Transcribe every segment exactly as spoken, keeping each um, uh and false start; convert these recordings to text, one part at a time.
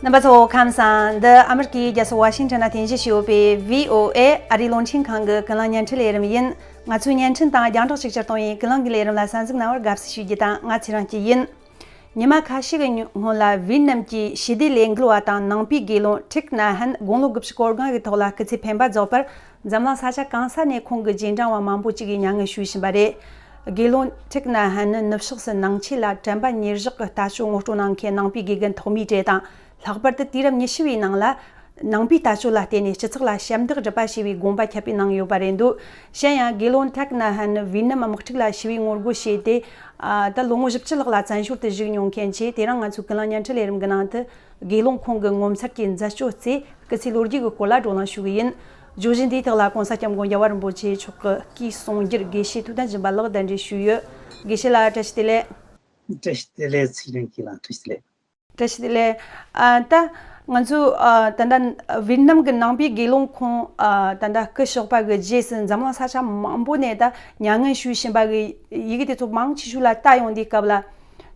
རྣམ་པ་ཚོ་ཁམས་བཟང་། འདི་ཨ་མི་རི་ཀའི་རྒྱལ་ས་ཝ་ཤིང་ཊོན་ན་རྟེན་གཞི་བྱས་ཡོད་པའི་བྷི་ཨོ་ཨེ་ཨ་རིའི་རླུང་འཕྲིན་ཁང་གི་ཀུན་གླེང་བརྙན་འཕྲིན་ལས་རིམ་ཡིན། ང་ཚོའི་བརྙན་འཕྲིན་དང་རྒྱང་བསྒྲགས་གཅིག་གྱུར་གཏོང་བའི་ཀུན་གླེང་གི་ལས་རིམ་ལ་གསན་གཟིགས་གནང་བར་དགའ་བསུ་ཞུ་རྒྱུ་དང་། ང་ཚེ་རིང་སྐྱིད་ཡིན། ཉི་མ་ཁ་ཤས་ཀྱི་སྔོན་ལ་ཝི་ཡེད་ནམ་གྱི་ཞི་བདེ་ལས་འགུལ་བ་དང་ནང་པའི་དགེ་སློང་ཁྲིག་ན་ཧན་དགུང་ལོ་དགུ་བཅུ་གོ་ལྔ་གི་ཐོག་ལ་སྐུ་ཚེ་འཕེན་པ་རྫོགས་པར། འཛམ་གླིང་ས་ཆ་གང་ས་ནས་ཁོང་གི་རྗེས་འབྲང་བ་མང་པོ་ཅིག་གིས་མྱ་ངན་ཞུས་བཞིན་པ་རེད། དགེ་སློང་ཁྲིག་ན་ཧན་ནི་ནུབ་ཕྱོགས་སུ་ནང་ཆོས་ལ་དྲན་པ་ཉེར་བཞག་གི་ལྟ་སྤྱོད་ངོ་སྤྲོད་གནང་མཁན་ནང་པའི་དགེ་རྒན་ཐོག་མའི་གྲས་དང་། ལྷག་པར་དུ་དུས་རབས་ཉི་ཤུ་བའི་ནང་ལ་ནང་པའི་ལྟ་སྤྱོད་ལ་བརྟེན་ནས་སྤྱི་ཚོགས་ལ་ཞབས་འདེགས་སྒྲུབ་པ་ཞེས་པའི་དགོངས་པ་ཁྱབ་སྤེལ་གནང་ཡོད་པ་རེད་འདུག་གཞན་ཡང་དགེ་སློང་ཁྲིག་ན་ཧན་ནི་ཝི་ཡེད་ནམ་དམག་འཁྲུག་ལ་ཞི་བའི་ངོ་རྒོལ་བྱས་ཏེ། ཨ། ད་ལོ་ངོ་བཞི་བཅུ་ལྷག་ལ་བཙན་བྱོལ་དུ་བཞུགས་མྱོང་མཁན་ཆེ། དེ་རིང་ང་ཚོའི་ཀུན་གླེང་བརྙན་འཕྲིན་ལས་རིམ་གྱི་ནང་དུ་དགེ་སློང་ཁོང་གི་ངོ་མཚར་གྱི་མཛད་སྤྱོད་རྩིས། སྐུ་ཚེའི་ལོ་རྒྱུས་ཀྱི་སྐོར་ལ་བགྲོ་གླེང་ཞུ་གི་ཡིན། བརྗོད་གཞི་འདིའི་ཐོག་ལ་༸གོང་ས་༸སྐྱབས་མགོན་རྒྱལ་བ་རིན་པོ་ཆེ་མཆོག་གི་སྐུའི་གསུང་སྒྱུར་དགེ་བཤེས་ཐུབ་བསྟན་སྦྱིན་པ་ལགས་གདན་འདྲེན་ཞུས་ཡོད། དགེ་བཤེས་ལགས་བཀྲ་ཤིས་བདེ་ལེགས། བཀྲ་ཤིས་བདེ་ལེགས། ཚེ་རིང་སྐྱིད་ལགས་བཀྲ་ཤིས་བདེ་ལེགས། བཀྲ་ཤིས་བདེ་ལེགས། ཨ། ད་ང་ཚོ་ཨ། ད་ལྟ་ཝི་ཡེད་ནམ་གྱི་ནང་པའི་དགེ་སློང་ཁོང་ཨ། ད་ལྟ་སྐུ་གཤེགས་པ་གི་རྗེས་སུ་འཛམ་གླིང་ས་ཆ་མང་པོ་ནས་ད་མྱ་ངན་ཞུ་བཞིན་པ་གི་ཡི་གེ་དེ་ཚོ་མང་ཆེ་ཤོས་ལ་ལྟ་ཡོང་དུས་སྐབས་ལ།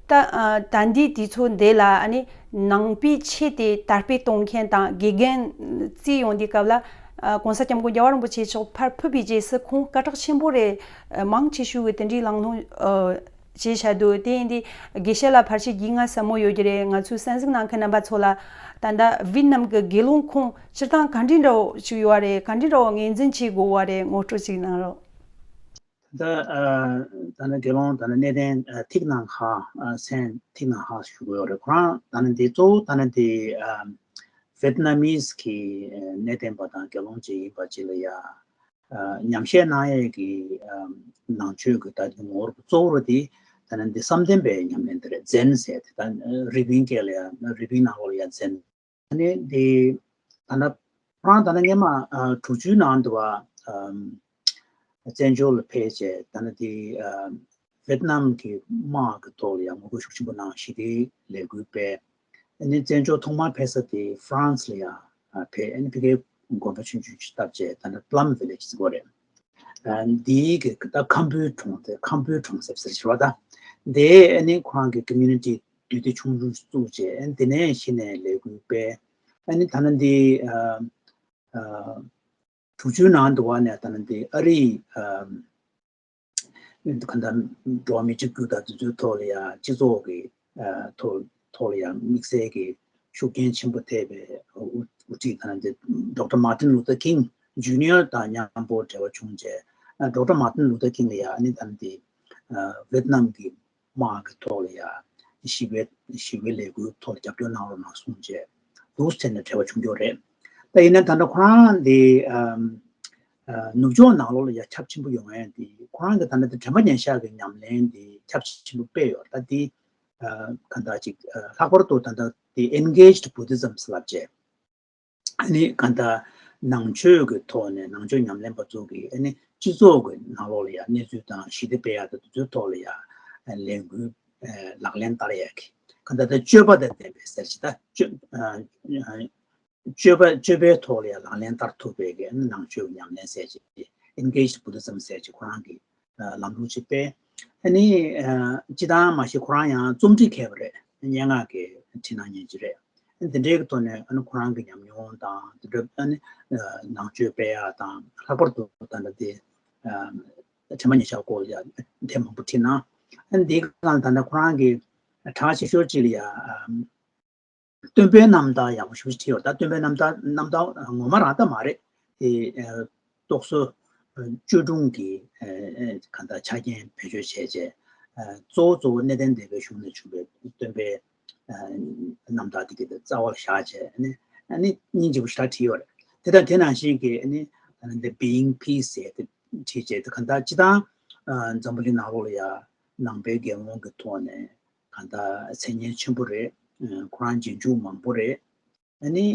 ད་ཨ། ད་འདིའི་དུས་ཚོད་འདི་ལ་ཨ་ནི་ནང་པའི་ཆོས་དེ་དར་སྤེལ་གཏོང་མཁན་དང་དགེ་རྒན་བརྩིས་ཡོང་དུས་སྐབས་ལ། ཨ། ༸གོང་ས་༸སྐྱབས་མགོན་རྒྱལ་བ་རིན་པོ་ཆེ་མཆོག་ཕར་ཕུད་པའི་རྗེས་སུ་ཁོང་སྐད་གྲགས་ཆེན་པོ་རེད། མང་ཆེ་ཤོས་ཀྱིས་དེ་འདྲའི་ལམ་ལྷོང་ཨ། ཅེས་བཤད་འདུག་དེ་ཡིན་དུས་དགེ་བཤེས་ལགས་ཕལ་ཆེར་རྒྱུས་མངའ་ཟབ་མོ་ཡོད་ཀྱི་རེད། ང་ཚོའི་གསན་གཟིགས་གནང་མཁན་རྣམ་པ་ཚོ་ལ་ད་ལྟ་ཝི་ཡེད་ནམ་གྱི་དགེ་སློང་ཁོང་སྤྱིར་བཏང་ག་འདྲའི་འདྲ་བོ་ཞིག་ཡོད་རེད། ག་འདྲའི་འདྲ་བོ་ངོས་འཛིན་བྱེད་དགོས་པ་རེད། ངོ་སྤྲོད་ཅིག་གནང་རོགས། ད་ཨ། ད་ནི་དགེ་སློང་ད་ནི་གནས་བརྟན་ཨ། ཐིག་ནང་ཧ་ཨ། སན་ཐིག་ནང་ཧ་ཞུ་གི་ཡོད་རེད། ཁོ་རང་ད་ནི་འདི་གཙོ་བོ་ད་ནི་འདི་ཨ། ཝེད་ནམ་མིས་ཀྱི་ཨ། གནས་བརྟན་པ་དང་དགེ་སློང་ཅིག་ཡིན་པ་ཅིག་ལ་ཡ། ཨ། ཉམས་བཞེས་གནང་ཡས་ཀྱི་ཨ། ནང་ཆོས་ཀྱི་ད་ངོ་བོ་གཙོ་བོ་དེ་ད་ནི་འདི་བསམ་གཏན་པའི་ཉམས་ལེན་དེ་རེད། ཛེན་ཟེར་དེ་ད་རི་པིན་སྐད་ལ་ཡ་རི་པིན་ནང་ལོགས་ལ་ཡ་ཛེན། ཨ་ནི་འདི་ད་ནི་ཁོ་རང་ད་ནི་སྔོན་མ་ཨ། དྲུག་ཅུའི་ནང་དུ་བ་ཨ། བཙན་བྱོལ་ལ་ཕེབས་བྱས་ད་ནི་འདི་ཨ། ཝེད་ནམ་གྱི་དམག་གི་ཐོག་ལ་ཡང་ངོ་རྒོལ་ཤུགས་ཆེན་པོ་གནང་། ཞི་བདེའི་ལས་འགུལ་སྤེལ། ཨ་ནི་བཙན་བྱོལ་ཐོག་མར་ཕེབས་ས་དེ་ཧྥ་རན་སི་ལ་ཡང་ཕེབས། ཨ་ནི་ཕ་གིའི་དགོན་པ་ཆུང་ཆུང་ཅིག་བཏབ་བྱས་ད་ནི་པླམ་ཝི་ལེཇ་ཟེར་གོ་རེད། ཨ། འདིའི་གི་ད་ཁམ་བུའི་གྲོང་ཚོ། ཁམ་བུའི་གྲོང་གསེབ་ཟེར་བྱས་པ་ད། དེ་ཨ་ནི་ཁོ་རང་གི་ཀོ་མུ་ནི་ཊི་འདུས་སྡེ་ཆུང་ཆུང་བཙུགས་བྱས། ཨ་ནི་དེ་ནས་གཞི་ནས་ལས་འགུལ་སྤེལ། ཨ་ནི་ད་ནི་འདི་ཨ། ཨ། དྲུག་ཅུའི་ནང་དུ་བ་ནས་ད་ནི་འདི་ཨ་རིའི་ཨ། གང་ལྟར་འགྲོ་བ་མི་གཅིག་གྱུར་དང་དེ་ཚོའི་ཐོག་ལ་ཡང་སྤྱི་ཚོགས་ཀྱི་ཨ། ཐོག་ཐོག་ལ་ཡང་དམིགས་བསལ་གྱི་ཤུགས་རྐྱེན་ཆེན་པོ་ཐེབས་པའི་དབུ་དབུ་ཁྲིད་ད་ནི་འདི་ཌོག་ཊར་མར་ཊིན་ལུ་ཐར་ཀིང་ཇུ་ནི་ཡར་དང་མཉམ་པོ་འབྲེལ་བ་བྱུང་རྗེས། ཨ། ཌོག་ཊར་མར་ཊིན་ལུ་ཐར་ཀིང་ལ་ཡང་ཨ་ནི་ད་ནི་འདི་ཨ། ཝེད་ནམ་གྱི་དམག་གི་ཐོག་ལ་ཡ་ཞི་བའི་ཞི་བའི་ལས་འགུལ་ཐོག་ལ་རྒྱབ་སྐྱོར་གནང་རོགས་གནང་གསུངས་རྗེས་འདུག་སེ་བྱས་ནས་འབྲེལ་བ་བྱུང་ཡོད་རེད། ད་ཡིན་ན་ད་ལྟ་ཁོ་རང་འདི་ཨམ། ཨ། ནུབ་ཕྱོགས་ནང་ལོགས་ལ་ཡ་ཁྱབ་ཆེན་པོ་ཡོང་ཡ་འདི་ཁོ་རང་གི་ད་ལྟ་འདི་དྲན་པ་ཉེར་བཞག་གི་ཉམས་ལེན་འདི་ཁྱབ་ཆེན་པོ་སྤེལ་ཡོད། ད་འདི་ཨ། གང་ལྟར་ཅིག་ཨ། ལྷག་པར་དུ་ད་ལྟ་འདི་ཨེན་གེཇ་བུ་དྷི་ཛམ་ཟེར་ལབ་བྱས། ཨ་ནི་གང་ལྟར་ནང་ཆོས་ཀྱི་ཐོག་ནས་ནང་ཆོས་ཉམས་ལེན་པ་ཚོ་གིས་ཨ་ནི་སྤྱི་ཚོགས་ཀྱི་ནང་ལོགས་ལ་ཡང་གནས་ཚུལ་དང་ཞི་བདེ་སྤེལ་ཡག་དང་དེ་ཚོའི་ཐོག་ལ་ཡང་ལས་འགུལ་ལག་ལེན་བསྟར་ཡག་གི་གང་ལྟར་ད་སྤྱོད་པ་དང་ལྡན་པའི་ཟེར་ཅིག་ད་སྤྱོད་སྤྱོད་པ་སྤྱོད་པའི་ཐོག་ལ་ཡང་ལག་ལེན་བསྟར་ཐུབ་པའི་གི་ཨ་ནི་ནང་ཆོས་ཀྱི་ཉམས་ལེན་ཟེར་ཅིག་ཨེན་གེཇ་བུ་དྷི་ཛམ་ཟེར་ཅིག་ཁོ་རང་གི་ལམ་ལུགས་ཅིག་སྤེལ། ཨ་ནི་སྤྱི་བཏང་མ་གཞི་ཁོ་རང་ཡང་རྩོམ་འབྲི་མཁས་པ་རེད། སྙན་ངག་གི་འབྲི་གནང་མཁན་ཅིག་རེད། ཨ་ནི་འདི་འདྲའི་གི་ཐོག་ནས་ཨ་ནི་ཁོ་རང་གི་ཉམས་མྱོང་དང་དེ་འདྲ་ཨ་ནི་ནང་ཆོས་སྤེལ་ཡག་དང་ལྷག་པར་དུ་ད་ལྟ་དེ་དྲན་པ་ཉེར་བཞག་སྐོར་ལ་ཡང་དེབ་མང་པོ་བྲིས་གནང་། ཨ་ནི་འདིའི་སྒང་ད་ལྟ་ཁོ་རང་གི་གྲགས་ཆེ་ཤོས་ཅིག་ལ་ཡང་། སྟོན་པའི་རྣམ་ཐར་ཡག་པོ་ཞེ་པོ་ཅིག་བྲིས་ཡོད། ད་སྟོན་པའི་རྣམ་ཐར་རྣམ་ཐར་ངོ་མ་རང་ད་མ་རེད་དེ། ཨ། རྟོག་བཟོ་ཨ། བཅོས་སྒྲུང་གི་ཨ། གང་ལྟར་ཆ་རྐྱེན་བེད་སྤྱོད་བྱས་བྱས་ཨ། གཙོ་བོ་གཙོ་བོ་གནས་བརྟན་སྡེ་པའི་གཞུང་ནས་བྱུང་བའི་སྟོན་པའི་ཨ། རྣམ་ཐར་དེ་གའི་རྩ་བ་ལ་བཞག་བྱས་ཨ་ནི་ཨ་ནི་སྙིང་རྗེ་པོ་ཞེ་དྲག་བྲིས་ཡོད་རེད། དེ་དང་དེ་ནང་བཞིན་གྱི་ཨ་ནི་The Being Peace ཟེར་དེ་བྲིས་བྱས་དེ་གང་ལྟར་སྤྱི་བཏང་ཨ། འཛམ་བུ་གླིང་ནང་ལོགས་ལ་ཡ་ནང་པའི་དགེ་སློང་གི་ཐོག་ནས། གང་ལྟར་མཚན་སྙན་ཆེན་པོ་རེད། ཁོ་རང་རྗེས་འཇུག་མང་པོ་རེད། ཨ་ནི་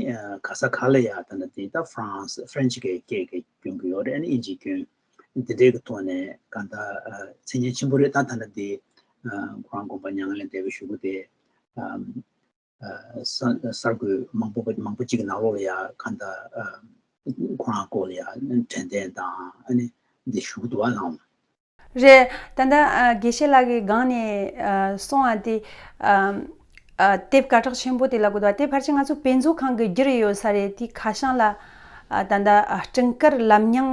ག་ས་ག་ལ་ཡ་ད་ལྟ་དེ་ད་ཧྥ་རན་སི་ཧྥ་རན་སི་གི་སྐད་ཀྱི་སྐྱོན་གྱི་ཡོད་རེད། ཨ་ནི་དབྱིན་ཇིའི་སྐྱོན་འདི་འདྲའི་གི་ཐོག་ནས་གང་ལྟར་མཚན་སྙན་ཆེན་པོ་རེད། ད་ད་ལྟ་དེ་ཁོ་རང་དགོན་པ་མྱ་ངན་ལས་འདས་པའི་གཞུག་གུ་དེ་གསར་འགོད་མང་པོ་མང་པོ་ཅིག་གི་ནང་ལོགས་ལ་ཡ་གང་ལྟར་ཁོ་རང་སྐོར་ལ་ཡ་དྲན་རྟེན་དང་ཨ་ནི་འདི་ཞུ་གི་འདུག་བ་ལགས། རེད། ད་ལྟ་ཨ། དགེ་བཤེས་ལགས་ཀྱིས་སྒང་ནས་ཨ། གསུངས་པ་དེ་ཨ། ཨ། དེབ་སྐད་གྲགས་ཆེན་པོ་དེ་ལབ་དགོས་འདུག་དེ་ཕལ་ཆེར་ང་ཚོ་དཔེ་མཛོད་ཁང་གི་རྒྱུད་རུ་ཡོད་ས་རེད། དེ་ཁ་བྱང་ལ། ཨ། ད་ལྟ་ཨ་སྤྲིན་དཀར་ལམ་རྙིང་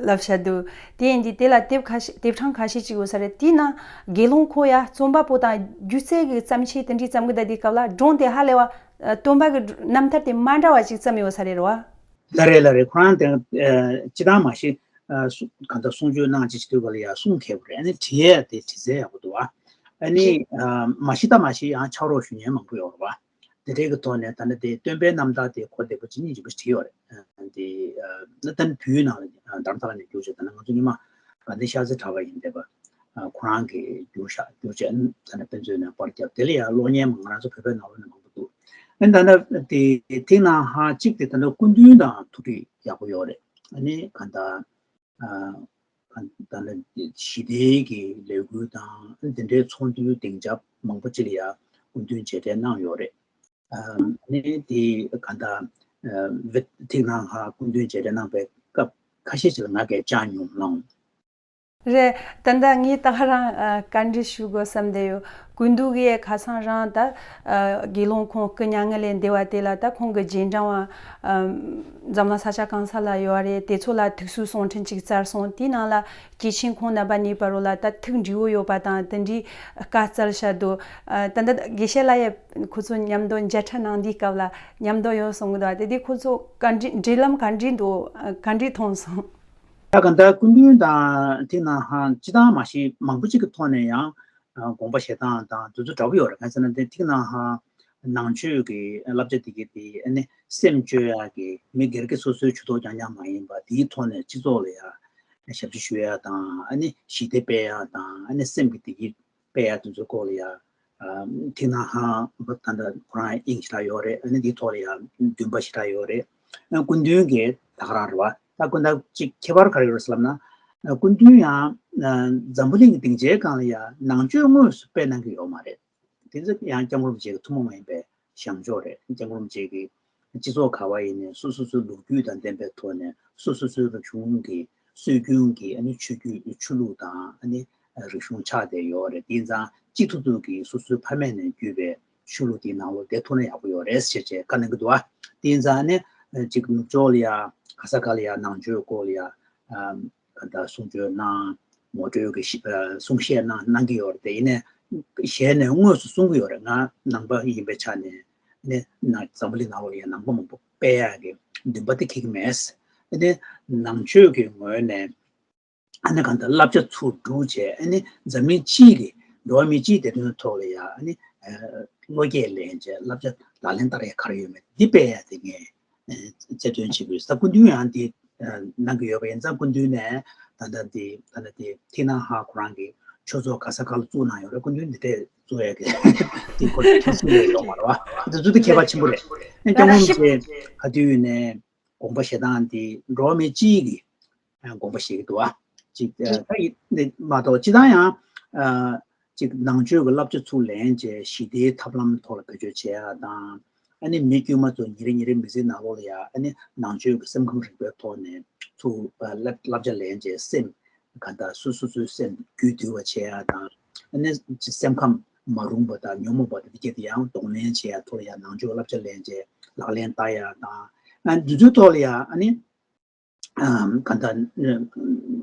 ལབ་བྱ་འདུག་དེ་ཡིན་དུས་དེ་ལ་དེབ་ཁ་ཤས་དེབ་གྲངས་ཁ་ཤས་ཅིག་ཡོད་ས་རེད། དེའི་ནང་དགེ་སློང་ཁོ་ཡ་རྩོམ་པ་པོ་དང་སྒྱུ་རྩལ་གྱི་བརྩམས་ཆོས་དེ་འདྲའི་བརྩམས་གི་བསྡད་དུས་སྐབས་ལ་སྒྲུང་དེ་ཧ་ལས་པ། ཨ། སྟོན་པ་གི་རྣམ་ཐར་དེ་མ་འདྲ་བ་ཅིག་བརྩམས་ཡོད་ས་རེད་རོ། ལ་རེད་ལ་རེད། ཁོ་རང་དེ་ཨ་སྤྱི་བཏང་མ་གཞི་ཨ་སུ་གང་ལྟར་གསུང་ཆོས་གནང་ཅིག་བྱེད་དུས་ག་ལ་ཡ་གསུང་མཁས་པོ་རེད། ཨ་ནི་བྲིས་ཡས་དེ་བྲིས་རྩལ་ཡག་པོ་འདུག་ཨ་ནི་ཨ་མ་གཞི་ད་མ་གཞི་ཡང་ཕྱག་རོགས་ཞུ་མཁན་མང་པོ་ཡོད་རེད་བ། དེ་འདྲའི་གི་ཐོག་ནས་ད་ནི་དེ་སྟོན་པའི་རྣམ་ཐར་དེ་ཁོ་བདེ་པོ་ཅིག་སྙིང་རྗེ་པོ་ཞིག་བྲིས་ཡོད་རེད། ཨ་དེ་ཨ་ད་ནི་བོད་ནང་ལ་ཨ་དྷ་རམ་ས་ལ་ནས་བསྒྱུར་བྱས། ད་ནི་ང་ཚོ་སྔོན་མ་དགའ་ལྡན་ཤར་རྩེ་གྲགས་པ་ཡིན་བསྡད་པ། ཨ་ཁོ་རང་གིས་བསྒྱུར་ཤག་བསྒྱུར་བྱས་ད་ནི་དཔེ་མཛོད་ནས་པར་བརྒྱབ། དེ་ལ་ཡང་གློག་བརྙན་མང་ང་རང་ཚོ་བོད་པའི་ནང་ལོགས་ནས་མང་པོ་འདུག་ཨ་ནི་ད་ལྟ་དེ་ཐིག་ནག་ཧ་གཅིག་དེ་ད་ལྟ་སྐུ་མདུན་དང་ཐུག་འཕྲད་ཡག་པོ་ཡོད་རེད། ཨ་ནི་གང་ལྟར་ཨ་གང་ད་ལྟ་ཞི་བདེའི་གི་ལས་འགུལ་དང་དེ་འདྲའི་ཚོགས་འདུའི་སྡིངས་ཆ་མང་པོ་ཅིག་ལ་ཡང་སྐུ་མདུན་མཇལ་འཕྲད་གནང་ཡོད་རེད། ཨ་ནི་དེ་གང་ལྟར་ཨ་ཐིག་ནག་ཧ་སྐུ་མདུན་མཇལ་འཕྲད་གནང་པའི་སྐབས་ཁ་ཤས་ཅིག་ལ་ང་གིས་བཅར་མྱོང་ལགས། རེད། ད་ལྟ་ངས་ད་ག་རང་ཨ་བཀའ་འདྲི་ཞུ་དགོས་བསམ་བསྡད་ཡོད། སྐུ་མདུན་གྱིས་ཁ་སང་རང་ད་ཨ་དགེ་སློང་ཁོང་སྐུ་མྱ་ངན་ལས་འདས་པ་དེ་ལ་ད་ཁོང་གི་རྗེས་འབྲང་བ་ཨ་འཛམ་གླིང་ས་ཆ་གང་ས་ལ་ཡོད་རེད། དེ་ཚོ་ལ་ཐུགས་གསོའི་གསུང་འཕྲིན་ཅིག་བསྩལ་སོང་། དེའི་ནང་ལ་སྐྱེས་ཆེན་ཁོང་རྣམ་པ་གཉིས་བར་ལ་ད་ཐུགས་འདྲིས་པོ་ཡོད་པ་དང་དེ་འདྲའི་བཀའ་སྩལ་བཞག་འདུག་ཨ་ད་ལྟ་དགེ་བཤེས་ལགས་ཡས་ཁོ་ཚོ་མཉམ་དུ་མཇལ་འཕྲད་གནང་དུས་སྐབས་ལ་མཉམ་དུ་ཡོད་གསུང་གི་འདུག་དེ་དུས་ཁོ་ཚོ་བཀའ་འདྲི་འབྲེལ་ལམ་ག་འདྲ་འདུག་ག་འདྲ་མཐོང་སོང་། ད་ག་ད་སྐུ་མདུན་དང་ཐིག་ནག་ཧ་སྤྱི་བཏང་མ་གཞི་མང་པོ་ཅིག་གི་ཐོག་ནས་ཡང་དགོངས་པ་བཞེས་སྟངས་དང་དེ་ཚོ་འདྲ་པོ་ཡོད་རེད། གང་ཟེར་ན་དེ་ཐིག་ནག་ཧ་ནང་ཆོས་ཀྱི་བསླབ་བྱ་དེ་གའི་དེ་ཨ་ནི་སེམས་བཅོས་ཡག་གི་མི་སྒེར་གྱི་སོ་སོའི་ཇུས་གཏོགས་རྐྱང་རྐྱང་མ་ཡིན་པ་དེའི་ཐོག་ནས་སྤྱི་ཚོགས་ལ་ཡང་ཞབས་ཕྱི་ཞུ་ཡག་དང་ཨ་ནི་ཞི་བདེ་སྤེལ་ཡག་དང་ཨ་ནི་སེམས་ཀྱི་བདེ་སྐྱིད་སྤེལ་ཡག་དེ་ཚོའི་སྐོར་ལ་ཡང་ཐིག་ནག་ཧ་ད་ལྟ་ཁོ་རང་དབྱིངས་ཞེ་དྲག་ཡོད་རེད། ཨ་ནི་དེའི་ཐོག་ལ་ཡང་འདུན་པ་ཞེ་དྲག་ཡོད་རེད། སྐུ་མདུན་གྱི་ད་ག་རང་རེད་བ། ད་སྐུ་མདུན་གཅིག་ཁྱད་པར་ག་རེ་ཡོད་རེད་ཟེར་ལབ་ན། སྐུ་མདུན་ཡང་འཛམ་བུ་གླིང་གི་སྡིངས་ཆའི་སྒང་ལ་ཡང་ནང་ཆོས་དངོས་སུ་སྤེལ་གནང་གི་ཡོད་མ་རེད། དེ་ཚོ་ཡང་སྐྱབས་མགོན་རིན་པོ་ཆེ་གི་ཐུན་མོང་མ་ཡིན་པའི་བྱང་ཕྱོགས་རེད། སྐྱབས་མགོན་རིན་པོ་ཆེ་གི་སྤྱི་ཚོགས་ག་བ་ཡིན་ནའི་སོ་སོ་སོའི་ལོ་རྒྱུས་དང་ལྡན་པའི་ཐོག་ནས་སོ་སོ་སོའི་རིག་གཞུང་གི་སྲོལ་རྒྱུན་གྱི་ཨ་ནི་ཆོས་བརྒྱུད་ཆོས་ལུགས་དང་ཨ་ནི་རིག་གཞུང་ཆགས་བསྡད་ཡོད་རེད། དེ་ཡིན་ཙང་གཅིག་ཐུབ་ཐུབ་ཀྱི་སོ་སོའི་ཕ་མེས་ནས་བརྒྱུད་པའི་ཆོས་ལུགས་དེའི་ནང་ལོགས་བསྡད་ཐུབ་ན་ཡག་པོ་ཡོད་རེད་ཟེར་བྱས་བཀའ་གནང་གི་འདུག་ཨ། དེ་ཡིན་ཙང་ཨ་ནི་གཅིག་ནུབ་ཕྱོགས་ལ་ཡ་ག་ས་ག་ལ་ཡ་ནང་ཆོས་སྐོར་ལ་ཡ་ཨ་ད་གསུང་ཆོས་གནང་། ངོ་སྤྲོད་ཀྱི་ཤི་ཨ་གསུང་བཤད་གནང་གནང་གི་ཡོད་རེད། དེ་ཡིན་ནའི་ཞལ་ནས་དངོས་སུ་གསུང་གི་ཡོད་རེད། ང་ནང་པ་ཡིན་པའི་ཆ་ནས་ནི་ན་འཛམ་བུ་གླིང་ནང་ལོགས་ལ་ཡ་ནང་པ་མང་པོ་སྤེལ་ཡག་གི་འདུན་པ་དེ་འཁྱེར་གྱི་མེད། ཨ་ནི་ནང་ཆོས་ཀྱི་ངོས་ནས་ཨ་ནི་གང་ལྟར་བསླབ་བྱ་ཚུར་སྒྲུག་བྱས་ཨ་ནི་འཛམ་གླིང་སྤྱི་གི་འགྲོ་བ་མི་སྤྱིའི་བདེ་དོན་ཐོག་ལ་ཡ་ཨ་ནི་བློ་སྐྱེད་ལེན་བྱས་བསླབ་བྱ་ལག་ལེན་བསྟར་ཡ་ག་རེ་ཡོད་མེད་འདི་སྤེལ་ཡ་དེ་ངས་རྩལ་འདོན་བྱེད་དགོས། ད་སྐུ་མདུན་ཡང་འདི་གནང་གི་ཡོད་པ་ཡིན་ཙང་སྐུ་མདུན་ནས་ད་ལྟ་འདི་ད་ལྟ་འདི་ཐིག་ནག་ཧ་ཁོ་རང་གི་ཆོས་ཚོགས་ག་ས་ག་ལ་བཙུགས་གནང་ཡོད་རེད། སྐུ་མདུན་འདི་འདྲས་བཙུགས་ཡ་གི་འདི་སྐོར་ལ་ཐུགས་སུན་ཡོད་ཡོད་མ་རེད་བ། འདི་ཚོ་འདི་ཁྱད་པར་ཆེན་པོ་རེད། ཨ་ནི་སྐྱབས་མགོན་རིན་པོ་ཆེ་ག་དུས་ཡིན་ནའི་དགོངས་པ་བཞེས་སྟངས་འདི་འགྲོ་བ་མི་སྤྱིའི་གི་དགོངས་པ་བཞེས་ཀྱི་འདུག་བ། ཅིག་ད་ཡིན་མ་གཏོགས་སྤྱི་བཏང་ཡང་ཅིག་ནང་ཆོས་ཀྱི་བསླབ་བྱ་ཚུར་ལེན་བྱས་ཞི་བདེའི་ཐབས་ལམ་ཐོག་ལ་བེད་སྤྱོད་བྱེད་ཡ་དང་། ཨ་ནི་མི་དཀྱུས་མ་ཚོ་ཉིན་རེ་ཉིན་རེ་མི་ཚེའི་ནང་ལོགས་ལ་ཡ་ཨ་ནི་ནང་ཆོས་ཀྱི་སེམས་ཁམས་རིག་པའི་ཐོག་ནས་ཚུར་བསླབ་བསླབ་བྱ་ལེན་བྱས་སེམས་ག་འདྲ་སོ་སོ་སོའི་སེམས་རྒྱུད་དུལ་བ་བྱེད་ཡ་དང་། ཨ་ནི་སེམས་ཁམས་མ་རུངས་པ་དང་ཉོན་མོངས་པ་དང་འདི་སྐད་དེ་ཡང་གདོང་ལེན་བྱེད་ཡ་ཐོག་ལ་ཡ་ནང་ཆོས་བསླབ་བྱ་ལེན་བྱས་ལག་ལེན་བསྟར་ཡ་དང་། ཨ་འདི་ཚོའི་ཐོག་ལ་ཡ་ཨ་ནི། གང་ལྟར་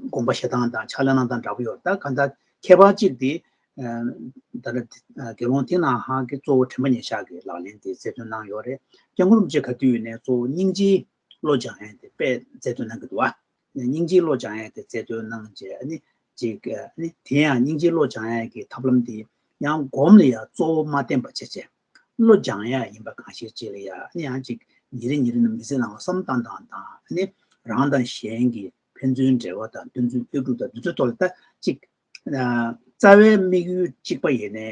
དགོངས་པ་བཞེས་སྟངས་དང་ཕྱག་ལས་གནང་སྟངས་འདྲ་པོ་ཡོད། ད་གང་ལྟར་ཁྱད་པར་གཅིག་དེ་ད་ལྟ་དགེ་སློང་ཐིག་ནག་ཧ་གིས་གཙོ་བོ་དྲན་པ་ཉེར་བཞག་གི་ལག་ལེན་དེ་རྩལ་འདོན་གནང་ཡོད་རེད། སྐྱབས་མགོན་རིན་པོ་ཆེ་ག་དུས་ཡིན་ནའི་གཙོ་བོ་སྙིང་རྗེའི་བློ་སྦྱང་ཡས་དེ་དཔེ་རྩལ་འདོན་གནང་གི་འདུག་བ། སྙིང་རྗེའི་བློ་སྦྱང་ཡས་དེ་རྩལ་འདོན་གནང་བྱས་ཨ་ནི་གཅིག་ཨ་ནི་དེ་ཡང་སྙིང་རྗེའི་བློ་སྦྱང་ཡས་ཀྱི་ཐབས་ལམ་དེ་ཡང་སྒོམ་ལ་ཡང་གཙོ་བོ་མ་བརྟེན་པ་བྱས་བྱས། བློ་སྦྱང་ཡ་ཡིན་པ་གང་ཤེས་ཅིག་ལ་ཡ་ཨ་ནི་ཡང་ཅིག་ཉིན་རེ་ཉིན་རེ་ནང་མི་ཚེ་ནང་ལ་བསམ་བཏང་སྟངས་དང་ཨ་ནི་རང་དང་གཞན་གྱི་ཕན་ཚུན་འབྲེལ་བ་དང་ཕན་ཚུན་ལྟོས་གྲུབ་དང་འདི་ཚོའི་ཐོག་ལ་ད་ཅིག་རྩ་བའི་དམིགས་ཡུལ་གཅིག་པ་ཡིན་ནའི་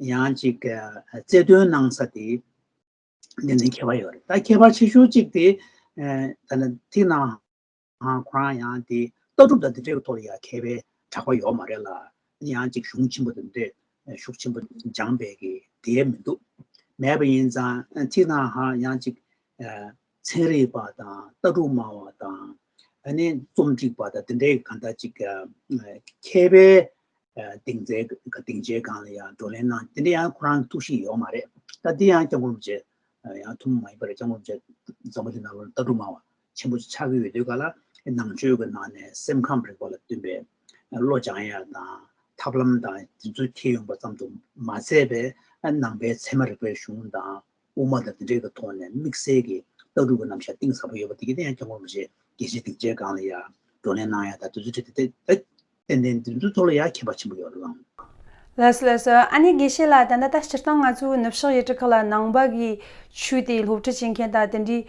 ཡང་ཅིག་རྩལ་འདོན་གནང་ས་དེ་ནན་ཏན་ཁྱད་པར་ཡོད་རེད། ད་ཁྱད་པར་ཆེ་ཤོས་གཅིག་དེ་ད་ལྟ་ཐིག་ནག་ཧ་ཁོ་རང་ཡང་དེ་ལྟ་གྲུབ་དང་དེ་འདྲའི་ཐོག་ལ་ཡང་མཁས་པའི་གྲགས་པ་ཡོད་མ་རེད་ལ། ཡང་ཅིག་གཞུང་ཆེན་པོ་དེ་འདྲས་ཤུགས་ཆེན་པོ་སྦྱངས་པའི་གི་དེ་མི་འདུག་མེད་པ་ཡིན་ཙང་ཐིག་ནག་ཧ་ཡང་ཅིག་ཚན་རིག་པ་དང་ལྟ་གྲུབ་སྨྲ་བ་དང་ཨ་ནི་རྩོམ་སྒྲིག་པ་དང་དེ་འདྲའི་གང་ལྟར་ཅིག་མཁས་པའི་ སྡིངས་ཆའི་སྡིངས་ཆའི་སྒང་ལ་ཡང་བགྲོ་གླེང་གནང་། དེ་འདྲ་ཡང་ཁོ་རང་གི་ཐུགས་གཤིས་ཡོད་མ་རེད། ད་འདི་ཡང་སྐྱབས་མགོན་རིན་པོ་ཆེ་ཡང་ཐུན་མོང་མ་ཡིན་པ་རེད། སྐྱབས་མགོན་རིན་པོ་ཆེ་འཛམ་བུ་གླིང་ནང་ལོགས་ལ་ལྟ་གྲུབ་སྨྲ་བ་ཆེན་པོ་ཆགས་ཀྱི་ཡོད་དུས་ག་ལ། ནང་ཆོས་ཀྱི་ནང་ནས་སེམས་ཁམས་རིག་པ་ལ་བསྟུན་པའི་བློ་སྦྱང་ཡ་དང་ཐབས་ལམ་དང་དེ་ཚོ་འཁྱེར་ཡོང་པ་ཙམ་དུ་མ་ཟད་པའི་ནང་པའི་ཚད་མ་རིག་པའི་གཞུང་དང་། དབུ་མ་དང་དེ་འདྲའི་གི་ཐོག་ནས་དམིགས་བསལ་གྱི་ལྟ་གྲུབ་ཀྱི་རྣམ་གཞག་གཏིང་ཟབ་པོ་ཡོད་པ་དེ་གི་དེ་ཡང་སྐྱབས་མགོན་རིན་པོ་ཆེ་རྒྱལ་སྤྱིའི་སྡིངས་ཆའི་སྒང་ལ་ཡ་བགྲོ་གླེང་གནང་ཡ་དང་དེ་ཚོ་ཁྲིད་དེ་དེ་ཏན་ཏན་དེ་ཚོའི་ཐོག་ལ་ཡ་མཁས་པ་ཆེན་པོ་ཡོད་རེད་ལགས། ལགས་སོ་ལགས་སོ། ཨ་ནེ་དགེ་བཤེས་ལགས། ད་ལྟ་ད་སྤྱིར་བཏང་ང་ཚོའི་ནུབ་ཕྱོགས་ཡུལ་གྲུ་ཁག་ལ་ནང་པ་གི་ཆོས་དེ་སློབ་ཁྲིད་བྱེད་མཁན་དང་དེ་འདྲའི་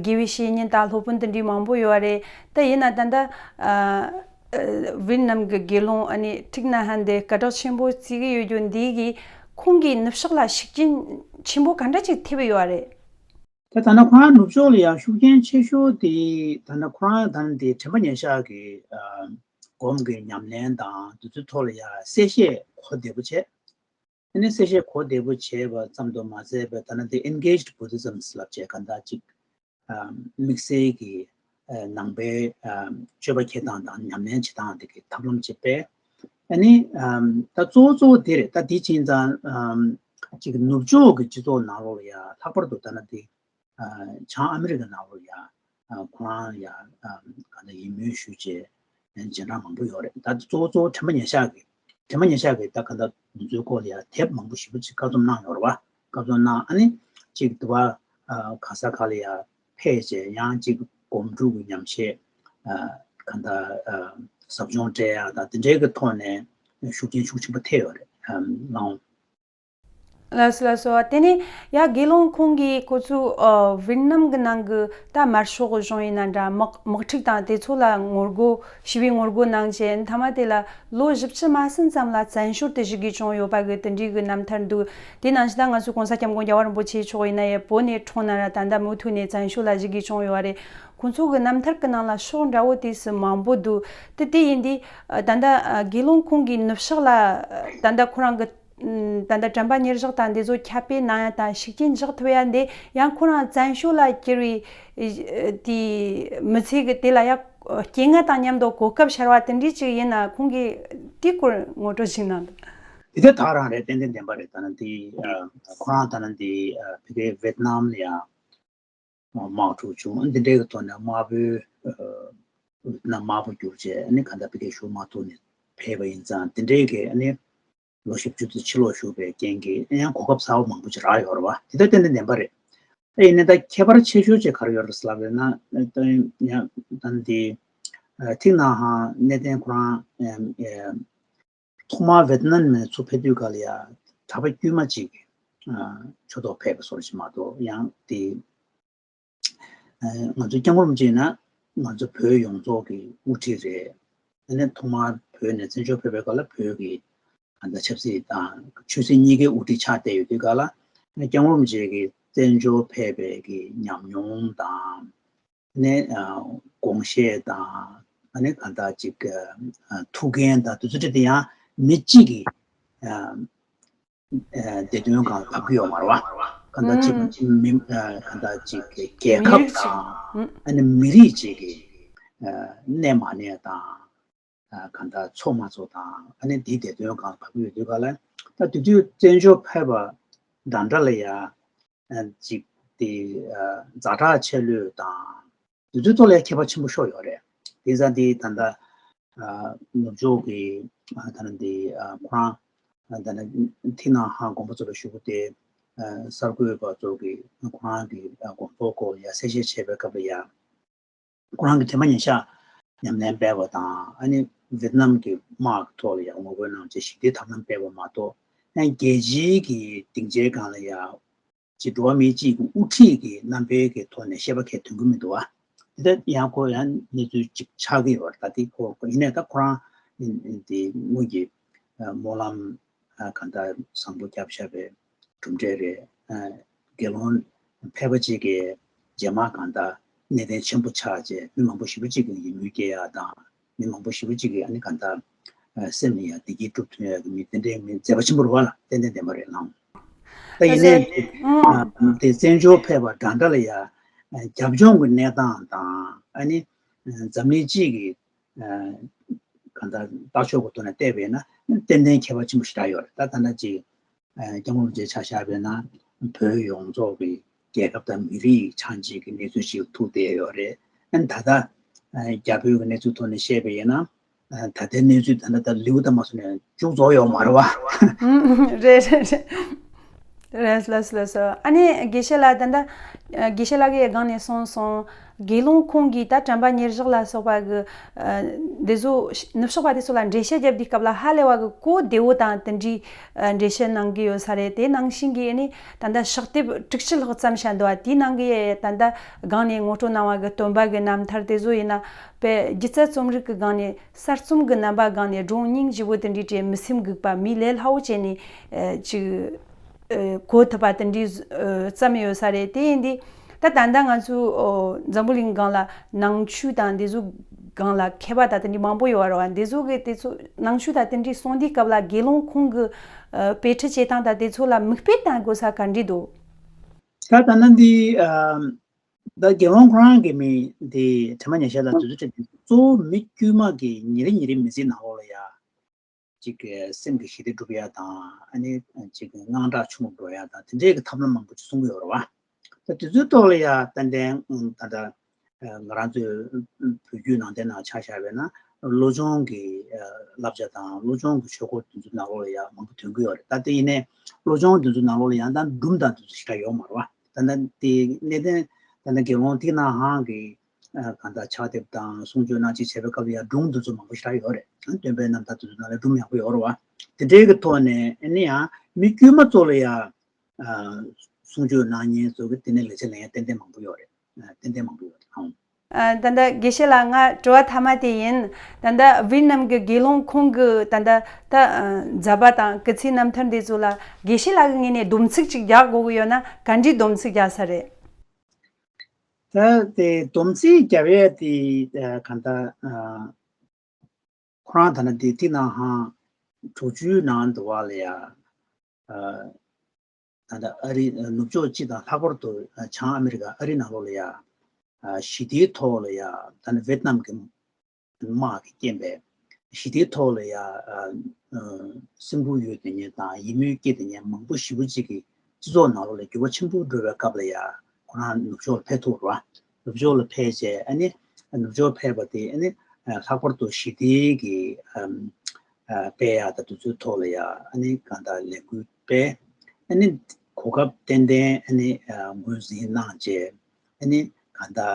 དགེ་བའི་བཤེས་གཉེན་དང་སློབ་དཔོན་དེ་འདྲའི་མང་པོ་ཡོད་རེད། ད་ཡིན་ན་ད་ལྟ་ཝེ་ཏི་ནམ་གྱི་དགེ་སློང་ཨ་ནེ་ཐིག་ན་ཧན་དེ་སྐད་གྲགས་ཆེན་པོ་བརྩི་གི་ཡོད་རྒྱུ་འདི་གིས་ཁོང་གིས་ནུབ་ཕྱོགས་ལ་ཤུགས་རྐྱེན་ཆེན་པོ་ག་འདྲ་ཅིག་ཐེབས་ཡོད་རེད། ད་ད་ནི་ཁོ་རང་ནུབ་ཕྱོགས་ལ་ཡང་ཤུགས་རྐྱེན་ཆེ་ཤོས་དེ་ད་ནི་ཁོ་རང་ད་ནི་དེ་དྲན་པ་ཉེར་བཞག་གི་སྒོམ་གྱི་ཉམས་ལེན་དང་དེ་ཚོའི་ཐོག་ལ་ཡང་གསལ་བཤད་གོ་བདེ་པོ་བྱས། དེ་ནས་གསལ་བཤད་གོ་བདེ་པོ་བྱས་པ་ཙམ་དུ་མ་ཟད་པའི་ད་ནི་དེ་Engaged Buddhism ལབ་བྱས་ག་འདྲ་ཅིག་དམིགས་བསལ་གྱི་ནང་པའི་སྤྱོད་པ་འཁྱེར་སྟངས་དང་ཉམས་ལེན་བྱེད་སྟངས་དེ་གི་ཐབས་ལམ་ཅིག་སྤེལ། ཨ་ནི་ད་གཙོ་བོ་གཙོ་བོ་དེ་རེད། ད་དེ་ཕྱིན་ཙང་ཅིག་ནུབ་ཕྱོགས་ཀྱི་སྤྱི་ཚོགས་ནང་ལོགས་ལ་ཡང་ལྷག་པར་དུ་ད་ནི་དེ་བྱང་ཨ་མི་རི་ཀ་ནང་ལོགས་ལ་ཡང་ཁོ་རང་ཡང་ག་འདྲ་ཡིད་སྨོན་ཞུ་བྱས་རྗེས་འབྲང་མང་པོ་ཡོད་རེད། ད་གཙོ་བོ་གཙོ་བོ་དྲན་པ་ཉེར་བཞག་གི་དྲན་པ་ཉེར་བཞག་གི་ད་ག་འདྲ་དེ་ཚོའི་སྐོར་ལ་ཡང་དེབ་མང་པོ་ཞེ་པོ་ཅིག་བཀའ་རྩོམ་གནང་ཡོད་རེད་བ། བཀའ་རྩོམ་གནང་། ཨ་ནི་ཅིག་དུ་བ་ག་ས་ག་ལ་ཡང་ཕེབས་བྱས་ཡང་ཅིག་སྒོམ་སྒྲུབ་ཀྱི་ཉམས་བཞེས་ག་འདྲ་ཟབ་སྦྱོང་སྤྲད་ཡག་དང་དེ་འདྲའི་གི་ཐོག་ནས་ཤུགས་རྐྱེན་ཤུགས་ཆེན་པོ་ཐེབས་ཡོད་རེད་ལགས། ལགས་སོ་ལགས་སོ། དེ་ནས་ཡ་དགེ་སློང་ཁོང་གིས་ཁོ་ཚོའི་ཝེ་ཏི་ནམ་གྱི་ནང་གི་ད་དམར་ཤོག་གི་གཞུང་ཡིན་ན་འདྲ། དམག་དམག་འཁྲུག་དང་དེ་ཚོ་ལ་ངོ་རྒོལ་ཞི་བའི་ངོ་རྒོལ་གནང་བྱས་མཐའ་མ་དེ་ལ་ལོ་བཞི་བཅུ་མ་ཟིན་ཙམ་ལ་བཙན་བྱོལ་དུ་བཞུད་དགོས་བྱུང་ཡོད་པ་གི་དེ་འདྲའི་གི་རྣམ་ཐར་འདུག་དེ་ནང་བཞིན་ད་ང་ཚོའི་གོང་ས་སྐྱབས་མགོན་རྒྱལ་བ་རིན་པོ་ཆེ་མཆོག་ཡིན་ན་ཡང་བོད་ནས་འཁྲུངས་ན་ར་ད་ལྟ་མུ་མཐུད་ནས་བཙན་བྱོལ་ལ་བཞུད་དགོས་བྱུང་ཡོད་རེད། ཁོང་ཚོ་གི་རྣམ་ཐར་གི་ནང་ལ་ཕྱོགས་འདྲ་བོ་དེ་སུ་མང་པོ་འདུག་དེ་དེ་ཡིན་དུས་ད་ལྟ་དགེ་སློང་ཁོང་གིས་ནུབ་ཕྱོགས་ལ་ད་ལྟ་ཁོ་རང་གི་ད་ལྟ་དྲན་པ་ཉེར་བཞག་དང་འདི་ཚོ་ཁྱབ་སྤེལ་གནང་ཡ་དང་ཤུགས་རྐྱེན་བཞག་ཐུབ་ཡ་འདི་ཡང་ཁོ་རང་བཙན་བྱོལ་ལ་གྱུར་བའི་དེ་མི་ཚེ་གི་དེ་ལ་ཡ་རྐྱེན་ངན་དང་མཉམ་དུ་གོ་སྐབས་ཤར་བ་དེ་འདྲ་ཅིག་ཡིན་ན་ཁོང་གིས་དེའི་སྐོར་ངོ་སྤྲོད་ཞིག་གནང་དང་། དེ་ད་ག་རང་རེད། ཏན་ཏན་བདེན་པ་རེད། ད་ནི་དེ་ཁོ་རང་ད་ནི་དེ་ཕ་གིའི་ཝེ་ཏི་ནམ་ལ་ཡ་དམག་འཁྲུག་བྱུང་། འདི་འདྲའི་གི་ཐོག་ནས་དམར་པོའི་ཨ་ན་དམར་པོ་གྱུར་བྱས་ཨ་ནི་ག་འདྲ་ཕ་གིར་བཞུགས་མ་ཐུབ་ནས་ཕེབས་པ་ཡིན་ཙང་། འདི་འདྲའི་གི་ཨ་ནི་ལོ་བཞི་བཅུ་ཙམ་ཕྱིར་ལོག་བཞུགས་པའི་རྐྱེན་གྱིས་ཡང་གོ་སྐབས་གསར་པ་མང་པོ་ཅིག་རག་ཡོད་རེད་བ། དེ་ད་ཏན་ཏན་བདེན་པ་རེད། ཨ་ཡིན་ནའི་ད་ཁྱད་པར་ཆེ་ཤོས་ཅིག་ག་རེ་ཡོད་རེད་ཟེར་ལབ་ཡོད་ན། ད་ཡང་ད་འདི་ཐིག་ནག་ཧན་གནས་བརྟན་ཁོ་རང་ཐོག་མར་ཝེ་ཏི་ནམ་ནས་ཚུར་ཕེབས་དུས་ག་ལ་ཡ་གྲྭ་པ་དཀྱུས་མ་གཅིག་ཕྱོགས་གཏོགས་ཕེབས་པ་སོགས་ཤིག་མ་གཏོགས། ཡང་དེ་ང་ཚོ་སྐྱབས་མགོན་རིན་པོ་ཆེ་ཡིན་ན་ང་ཚོ་བོད་ཡོངས་རྫོགས་ཀྱི་དབུ་ཁྲིད་རེད། ཨ་ནི་ཐོག་མར་བོད་ནས་བཙན་བྱོལ་ཕེབས་པའི་སྐབས་ལ་བོད་ཀྱི་ད་ལྟ་ཆབ་སྲིད་དང་ཆོས་སྲིད་གཉིས་ཀའི་དབུ་ཁྲིད་ཆགས་བསྡད་ཡོད་དུས་ག་ལ་སྐྱབས་མགོན་རིན་པོ་ཆེ་གིས་བཙན་བྱོལ་ཕེབས་པའི་གི་ཉམས་མྱོང་དང་། ནས་དགོངས་བཞེས་དང་ཨ་ནི་གང་ལྟར་ཅིག་ཐུགས་འགན་དང་དེ་ཚོ་ཁྲིད་དེ་ཡང་མི་གཅིག་གི་བདེ་དོན་སྒང་བབས་ཀྱི་ཡོད་མ་རེད་བ། གང་ལྟར་ཅིག་མི་གང་ལྟར་ཅིག་རྒྱལ་ཁབ་དང་ཨ་ནི་མི་རིགས་ཅིག་གི་གནས་མ་གནས་དང་། གང་ལྟར་འཚོ་མ་འཚོ་དང་ཨ་ནི་དེའི་བདེ་དོན་སྒང་བབས་ཀྱི་ཡོད་དུས་ག་ལ། ད་དེ་དུས་བཙན་བྱོལ་ཕེབས་པ་འདྲ་འདྲ་ལ་ཡ་ཅིག་དེ་ཛ་དྲག་ཆེ་ལོས་དང་དེ་ཚོའི་ཐོག་ལ་ཡ་ཁྱད་པར་ཆེན་པོ་ཤོར་ཡོད་རེད། དེ་ཙང་དེ་ད་ལྟ་ནུབ་ཕྱོགས་ཀྱི་ད་ནི་དེ་ཁོ་རང་ད་ནི་ཐིག་ནག་ཧན་དགོངས་པ་རྫོགས་པའི་གཞུག་གུ་དེ་གསར་འགོད་པ་ཚོ་གིས་ཁོ་རང་གི་དགོངས་རྫོགས་སྐོར་ལ་ཡ་གསལ་བཤད་བྱས་པའི་སྐབས་ལ་ཡ། ཁོ་རང་གི་དྲན་པ་ཉེར་བཞག་ཉམས་ལེན་སྤེལ་བ་དང་ཨ་ནི་ཝེ་ཏི་ནམ་གྱི་དམག་གི་ཐོག་ལ་ཡང་ངོ་རྒོལ་གནང་བྱས་ཞི་བདེའི་ཐབས་ལམ་སྤེལ་བ་མ་གཏོགས། ཡང་རྒྱལ་སྤྱིའི་གི་སྡིངས་ཆའི་སྒང་ལ་ཡང་ཅིག་འགྲོ་བ་མིའི་སྤྱི་གི་དབུ་ཁྲིད་ཀྱི་རྣམ་པའི་གི་ཐོག་ནས་བཤད་པ་གས་ཐོན་གི་མི་འདུག་བ། དེ་ལྟར་ཡང་ཁོ་ཡང་གནས་ཚུལ་ཅིག་ཆགས་ཀྱི་ཡོད་རེད། ད་དེ་ཁོ་ཡིན་ནའི་ད་ཁོ་རང་དེ་དངོས་ཀྱི་སྨོན་ལམ་གང་ལྟར་བཟང་པོ་བརྒྱབ་བཞག་པའི་གྲུབ་འབྲས་རེད། དགེ་སློང་ཕལ་པ་ཅིག་གིས་རྗེས་མ་གང་ལྟར་གནས་བརྟན་ཆེན་པོ་ཆགས་རྗེས་མི་མང་པོ་ཞེ་པོ་ཅིག་གིས་ཡིད་སྨོན་སྐྱེ་ཡག་དང་མི་མང་པོ་ཞེ་པོ་ཅིག་གིས་ཨ་ནི་གང་ལྟར་སེམས་ལ་ཡང་བདེ་སྐྱིད་སྒྲུབ་ཐུབ་ཡག་གི་མི་དེ་འདྲའི་མི་མཛད་པ་ཆེན་པོ་རེད་བ་ལ་ཏན་ཏན་བདེན་པ་རེད་ལགས། ད་ཡིན་ནའི་དེ་བཙན་བྱོལ་ཕེབས་པ་འདྲ་འདྲ་ལ་ཡང་རྒྱབ་ལྗོངས་ཀྱི་གནས་སྟངས་དང་ཨ་ནི་འཛམ་གླིང་སྤྱི་གི་ག་ གང་ལྟར་ལྟ་ཕྱོགས་ཀྱི་ཐོག་ནས་བལྟས་པས་ན་ཏན་ཏན་ཁྱད་པར་ཆེན་པོ་ཞེ་དྲག་ཡོད་རེད། ད་ད་ལྟ་ཅིག་སྐྱབས་མགོན་རིན་པོ་ཆེ་ཆ་བཞག་པས་ན་བོད་ཡོངས་རྫོགས་ཀྱི་རྒྱལ་ཁབ་དང་མི་རིགས་ཆགས་འཇིག་གི་གནས་ཚུལ་ཞིག་ཐུག་བསྡད་ཡོད་རེད། ཨ་ནི་ད་ལྟ་རྒྱ་བོད་ཀྱི་གནས་ཚུལ་ཐོག་ནས་བཤད་པ་ཡིན་ན། ད་ལྟའི་གནས་ཚུལ་ད་ལྟ་ད་ལེའུ་ད་མ་སོང་ནས་མཇུག་རྫོགས་ཡོད་མ་རེད་བ། རེད་རེད་རེད། རེད་ལགས་སོ་ལགས་སོ། ཨ་ནི་དགེ་བཤེས་ལགས་ད་ལྟ་དགེ་བཤེས་ལགས་ཀྱིས་སྒང་ནས་གསུངས་སོང་། དགེ་སློང་ཁོང་གིས་ད་དྲན་པ་ཉེར་བཞག་ལ་སོགས་པ་གི་འདི་ཚོ་ནུབ་ཕྱོགས་པ་དེ་ཚོ་ལ་འགྲེལ་བཤད་བརྒྱབ་དུས་སྐབས་ལ་ཧ་ལས་པ་གི་གོ་བདེ་བོ་དང་དེ་འདྲའི་འགྲེལ་བཤད་གནང་གི་ཡོད་ས་རེད། དེ་ནང་བཞིན་གྱི་ཨ་ནི་ད་ལྟ་ཕྱག་དེབ་དྲུག་ཅུ་ལྷག་ཙམ་བཤད་འདུག་བ། དེའི་ནང་གི་ད་ལྟ་སྒང་ནས་ངོ་སྤྲོད་གནང་བ་གི་སྟོན་པ་གི་རྣམ་ཐར་དེ་ཚོ་ཡིན་ན་དཔེ་སྒྱུ་རྩལ་རྩོམ་རིག་གི་སྒང་ནས་གསར་རྩོམ་གྱི་རྣམ་པ་སྒང་ནས་སྒྲུང་སྙིང་རྗེ་པོ་དེ་འདྲའི་བྲིས། མི་སེམས་འགུག་པ། མིའི་ལས་སླ་བོ་བྱས་ནས་ཨ་ཅིག་ཨ་གོ་ཐུབ་པ་དེ་འདྲའི་ཨ་བརྩམས་ཡོད་ས་རེད། དེ་ཡིན་དུས་ད་ད་ལྟ་ང་ཚོ་ཨོ་འཛམ་བུ་གླིང་སྒང་ལ་ནང་ཆོས་དང་འདི་ཚོ་སྒང་ལ་མཁས་པ་དང་དེ་འདྲའི་མང་པོ་ཡོད་རེད་བ། འདི་ཚོ་གི་དེ་ཚོ་ནང་ཆོས་དང་དེ་འདྲའི་གསུང་དུས་སྐབས་ལ་དགེ་སློང་ཁོང་གི་ཨ་དཔེ་ཁྲིད་བྱེད་སྟངས་དང་དེ་ཚོ་ལ་མིག་དཔེ་བསྟན་དགོས་ས་ག་འདྲ་འདུག་ད་ད་ལྟ་འདི་ཨ་ད་དགེ་སློང་ཁོ་རང་གི་མི་འདི་དྲི་མ་ཉེར་བཞག་དང་དུས་ཚོད་ཁྲིད་འདི་གཙོ་བོ་མི་དཀྱུས་མ་གི་ཉིན་རེ་ཉིན་རེ་མི་ཚེའི་ནང་ལོགས་ལ་ཡ། ཅིག་གི་སེམས་ཀྱི་ཞི་བདེ་སྒྲུབ་ཡ་དང་ཨ་ནི་ཅིག་གི་དངངས་སྐྲག་ཆུང་དུ་འགྲོ་ཡ་དང་དེ་འདྲའི་གི་ཐབས་ལམ་མང་པོ་ཅིག་གསུང་གི་ཡོད་རེད་བ། ད་དེ་ཚོའི་ཐོག་ལ་ཡ་ཏན་ཏན་ད་ལྟ་ང་རང་ཚོའི་བོད་བརྒྱུད་ནང་བསྟན་ནང་ཆ་བཞག་པ་ཡིན་ན་བློ་སྦྱོང་གི་བསླབ་བྱ་དང་བློ་སྦྱོང་གི་ཆོས་སྐོར་དེ་ཚོའི་ནང་ལོགས་ལ་ཡ་མང་པོ་ཐོན་གི་ཡོད་རེད། ད་དེ་ཡིན་ནའི་བློ་སྦྱོང་དེ་ཚོའི་ནང་ལོགས་ལ་ཡང་ད་སྒྲུང་དང་དེ་ཚོ་ཞེ་དྲག་ཡོད་མ་རེད་བ། ད་ལྟ་དེ་གནད་དོན་ད་ལྟ་དགེ་སློང་དེ་ནང་ཧང་གི་གང་ལྟར་ཕྱག་དེབ་དང་གསུང་ཆོས་གནང་སྤྱད་བྱས་པའི་སྐབས་ལ་ཡང་སྒྲུང་འདི་ཚོ་མང་པོ་ཞེ་དྲག་ཡོད་རེད། སྟོན་པའི་རྣམ་ཐར་དེ་ཚོ་ནང་ལ་སྒྲུང་ཡག་པོ་ཡོད་རེད་བ། དེ་འདྲའི་གི་ཐོག་ནས་ཨ་ནི་ཡང་མི་དཀྱུས་མ་ཚོ་ལ་ཡང་གསུང་ཆོས་གནང་མཁན་ཚོ་གི་དེ་ནས་ལེགས་ཆ་ལེན་ཡ་ཏན་ཏན་མང་པོ་ཡོད་རེད། ཏན་ཏན་མང་པོ་ཡོད་རེད་ཨང་། ད་ལྟ་དགེ་བཤེས་ལགས་ང་དྲི་བ་མཐའ་མ་དེ་ཡིན། ད་ལྟ་ཝེ་ཏི་ནམ་གི་དགེ་སློང་ཁོང་གི་ད་ལྟ་ད་མཛད་པ་དང་སྐུ་ཚེའི་རྣམ་ཐར་འདི་ཚོ་ལ་དགེ་བཤེས་ལགས་ཀྱི་ངོས་ནས་སྡོམ་ཚིག་ཅིག་རྒྱག་དགོས་ཀྱི་ཡོད་ན་ག་འདྲའི་སྡོམ་ཚིག་རྒྱག་ས་རེད། ད་དེ་སྡོམ་ཚིག་རྒྱབ་ཡས་དེ་གང་ལྟར་ཁོ་རང་ད་ནི་དེ་དེ་ནང་ཧང་དྲུག་ཅུའི་ནང་འདུག་བ་ལ་ཡ། ད་ལྟ་ཨ་རི་ནུབ་ཕྱོགས་སྤྱི་དང་ལྷག་པར་དུ་བྱང་ཨ་མི་རི་ཀ་ཨ་རི་ནང་ལོགས་ལ་ཡ། ཞི་བདེའི་ཐོག་ལ་ཡ་ད་ནི་ཝེ་ཏི་ནམ་གྱི་དམག་གི་རྐྱེན་པས་ཞི་བདེའི་ཐོག་ལ་ཡ་སེམས་ཁུར་ཡོད་དེ་ཉན་དང་ཡིད་སྨོན་སྐྱེ་དེ་ཉན་མང་པོ་ཞེ་པོ་ཅིག་གིས་སྤྱི་ཚོགས་ནང་ལོགས་ལ་འགྱུར་བ་ཆེན་པོ་འགྲོ་བའི་སྐབས་ལ་ཡ་ཁོ་རང་ནུབ་ཕྱོགས་ལ་ཕེབས་ཐུབ་རེད་བ། ནུབ་ཕྱོགས་ལ་ཕེབས་བྱས་ཨ་ནི་ནུབ་ཕྱོགས་ཕེབས་པ་དེ་ཨ་ནི་ལྷག་པར་དུ་ཞི་བདེའི་གི་སྤེལ་ཡག་དང་དེ་ཚོའི་ཐོག་ལ་ཡ་ཨ་ནི་གང་ལྟར་ལས་འགུལ་སྤེལ་ཨ་ནི་གོ་སྐབས་ཏན་ཏན་ཨ་ནི་ངོས་འཛིན་གནང་བྱས། ཨ་ནི་གང་ལྟར་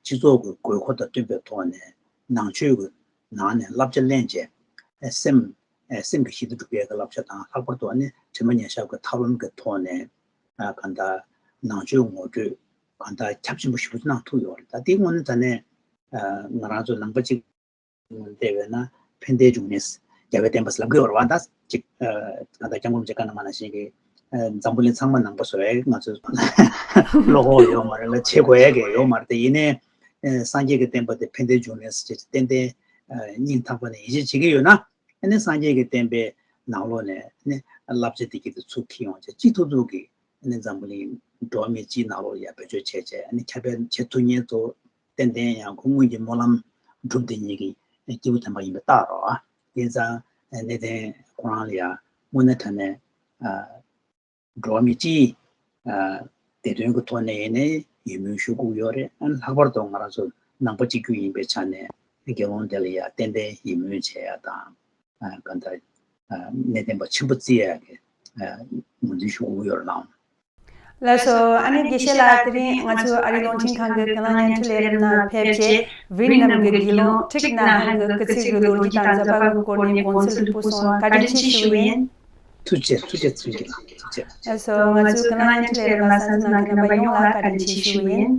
སྤྱི་ཚོགས་ཀྱི་དགོས་མཁོ་དང་བསྟུན་པའི་ཐོག་ནས་ནང་ཆོས་ཀྱི་ནང་ནས་བསླབ་བྱ་ལེན་བྱས་སེམས་སེམས་ཀྱི་ཞི་བདེ་སྒྲུབ་ཡས་ཀྱི་བསླབ་བྱ་དང་ལྷག་པར་དུ་ཨ་ནི་དྲི་མ་ཉེར་བཞག་གི་ཐབས་ལམ་གྱི་ཐོག་ནས་གང་ལྟར་ནང་ཆོས་ངོ་སྤྲོད་གང་ལྟར་ཁྱབ་ཆེན་པོ་ཞེ་པོ་གནང་ཐུབ་ཡོད་རེད། ད་དེའི་དངོས་གནས་ད་ནས་ང་རང་ཚོ་ནང་པ་གཅིག་བལྟས་པས་ན་ཕན་བདེའི་འབྱུང་གནས་རྒྱལ་བའི་བསྟན་པ་ཟེར་ལབ་ཀྱི་ཡོད་རེད་བ། ད་ཅིག་ད་ལྟ་སྐྱབས་མགོན་རིན་པོ་ཆེ་བཀའ་གནང་བ་ནང་བཞིན་གྱི་འཛམ་བུ་གླིང་ཚང་མ་ནང་པ་བཟོ་ཡས་ང་ཚོ་བློ་ཁོག་ཡོད་མ་རེད་ལ་བྱེད་དགོས་ཡས་ཀྱི་ཡོད་མ་རེད། དེ་ཡིན་ནའི་སངས་རྒྱས་ཀྱི་བསྟན་པ་དེ་ཕན་བདེའི་འབྱུང་གནས་ཟེར་ཏན་ཏན་སྙིང་ཐག་པ་ནས་ཡིད་ཆེས་བྱེད་ཀྱི་ཡོད་ན་ཨ་ནི་སངས་རྒྱས་ཀྱི་བསྟན་པའི་ནང་ལོགས་ནས་ཨ་ནི་བསླབ་བྱ་དེ་གྱིས་དེ་ཚུར་འཁྱེར་ཡོང་བྱས་གཅིག་ཐུབ་ཐུབ་ཀྱི་ཨ་ནི་འཛམ་བུ་གླིང་འགྲོ་བ་མི་སྤྱིའི་ནང་ལོགས་ལ་ཡར་བེད་སྤྱོད་བྱས་བྱས་ཨ་ནི་ཁྱབ་སྤེལ་བྱེད་ཐུབ་མཁན་ཚོ་ཏན་ཏན་ཡང་ཁོ་སྔོན་གྱི་སྨོན་ལམ་སྒྲུབ་བསྡད་མཁན་གྱི་སྐྱེས་བུ་དམ་པ་ཡིན་པ་རྟགས་རེད་བ། ཡིན་ཙང་གནས་བརྟན་ཁོ་རང་ལ་ཡང་དངོས་གནས་དྲང་གནས་འགྲོ་བ་མི་སྤྱིའི་བདེ་དོན་གྱི་ཐོག་ནས་ཡིན་ནའི་ཡིད་སྨོན་ཞུ་དགོས་ཡོད་རེད། ལྷག་པར་དུ་ང་རང་ཚོ་ནང་པ་གཅིག་གྱུར་ཡིན་པའི་ཆ་ནས་དགེ་སློང་དེ་ལ་ཡང་ཏན་ཏན་ཡིད་སྨོན་བྱེད་ཡ་དང་གང་ལྟར་གནས་བརྟན་པ་ཆེན་པོ་བརྩི་ཡ་གི་ངོས་འཛིན་ཞུ་དགོས་ཡོད་རེད་ལགས། ལགས་སོ། ཨ་ནི་དགེ་བཤེས་ལགས་དེ་རིང་ང་ཚོའི་ཨ་རིའི་རླུང་འཕྲིན་ཁང་གི་ཀུན་གླེང་བརྙན་འཕྲིན་ལས་རིམ་ནང་ཕེབས་བྱས་ཝི་ཡེད་ནམ་གྱི་དགེ་སློང་ཁྲིག་ན་ཧན་གྱི་སྐུ་ཚེ་གི་ལོ་རྒྱུས་དང་མཛད་པ་གི་སྐོར་ནས་དགོངས་ཚུལ་ལྷུག་པོ་གསུངས་བ་བཀའ་དྲིན་ཆེ་ཞུ་བ་ཡིན། ཐུགས་རྗེ་ཆེ། ཐུགས་རྗེ་ཆེ། ཐུགས་རྗེ་ཆེ། ཐུགས་རྗེ་ཆེ། ལགས་སོ། ང་ཚོའི་ཀུན་གླེང་བརྙན་འཕྲིན་ལས་རིམ་ལ་གསན་གཟིགས་གནང་མཁན་རྣམ་པ་ཡོངས་ལ་བཀའ་དྲིན་ཆེ་ཞུ་བ་ཡིན།